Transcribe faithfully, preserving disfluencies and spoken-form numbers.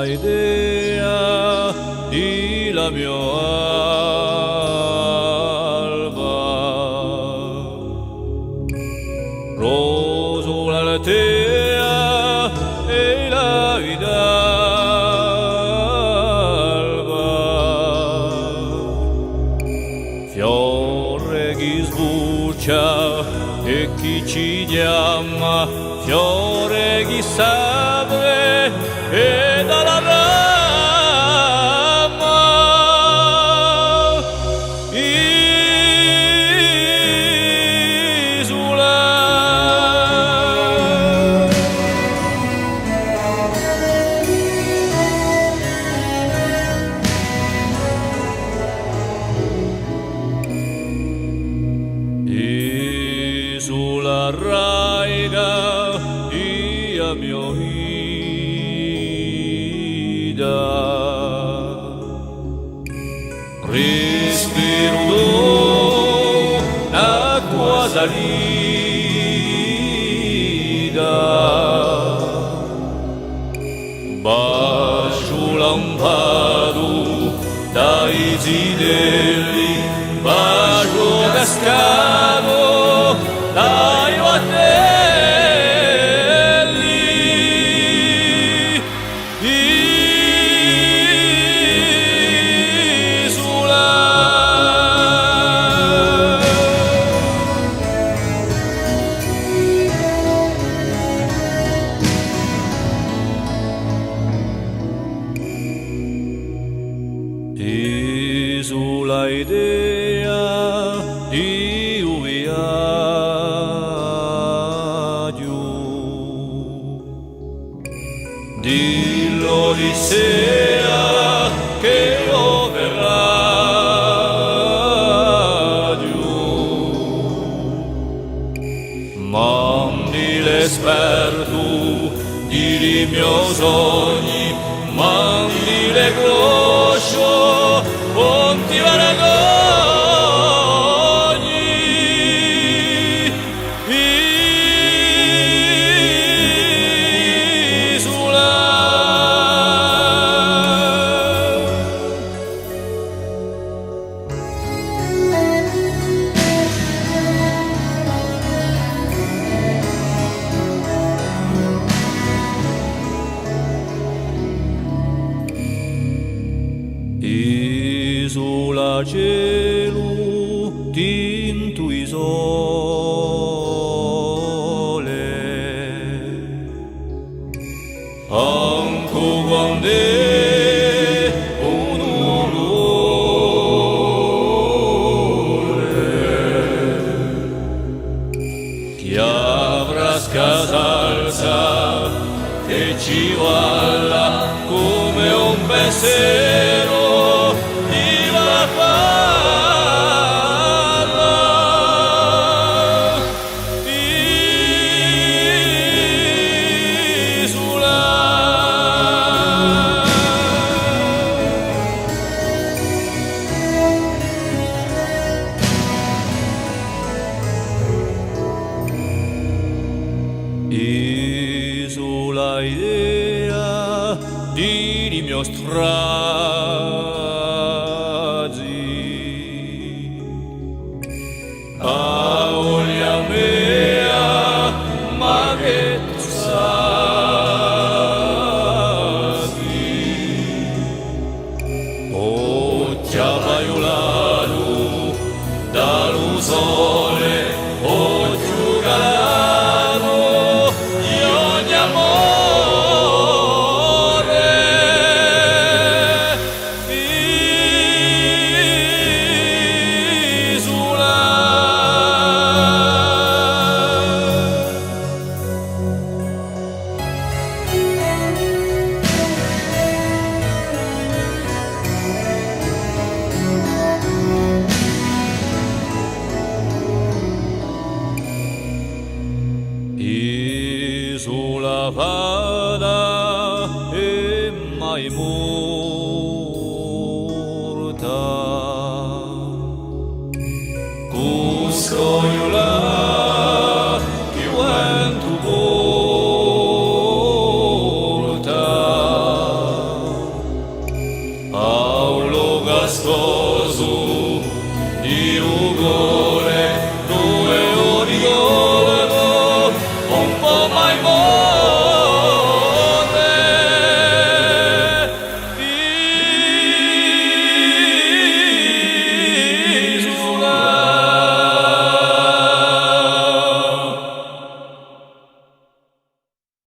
Idea di la mio alba, rosa l'altea è la vita alba, fiore chì sbuccia è chì ci chjama, fiore chì s'apre è dà la brama, isula. Isula raica di a mio vita, rispiru d'acqua salita. Basgiu lampatu da i zitelli, basgiu cascatu da i battelli. Isula. Isula idea di u viaghju, di l'Odissea ch'e vo verraghju. Mandi l'espertu di li mio sogni, mandi l'ecrosciu, ùn ti vergogni. Isula. Isula celu tintu di sole. Ancu quand'è u nuvule, chì a frasca s'alza è ci balla cum'è un penseru di farfalla. Isula. Isula idea di li mio strazi. A voglia mea, ma chì tù sasi, o chjapaiu laru da lu sole, o chju calaru di ogni amore. Isula. Isula.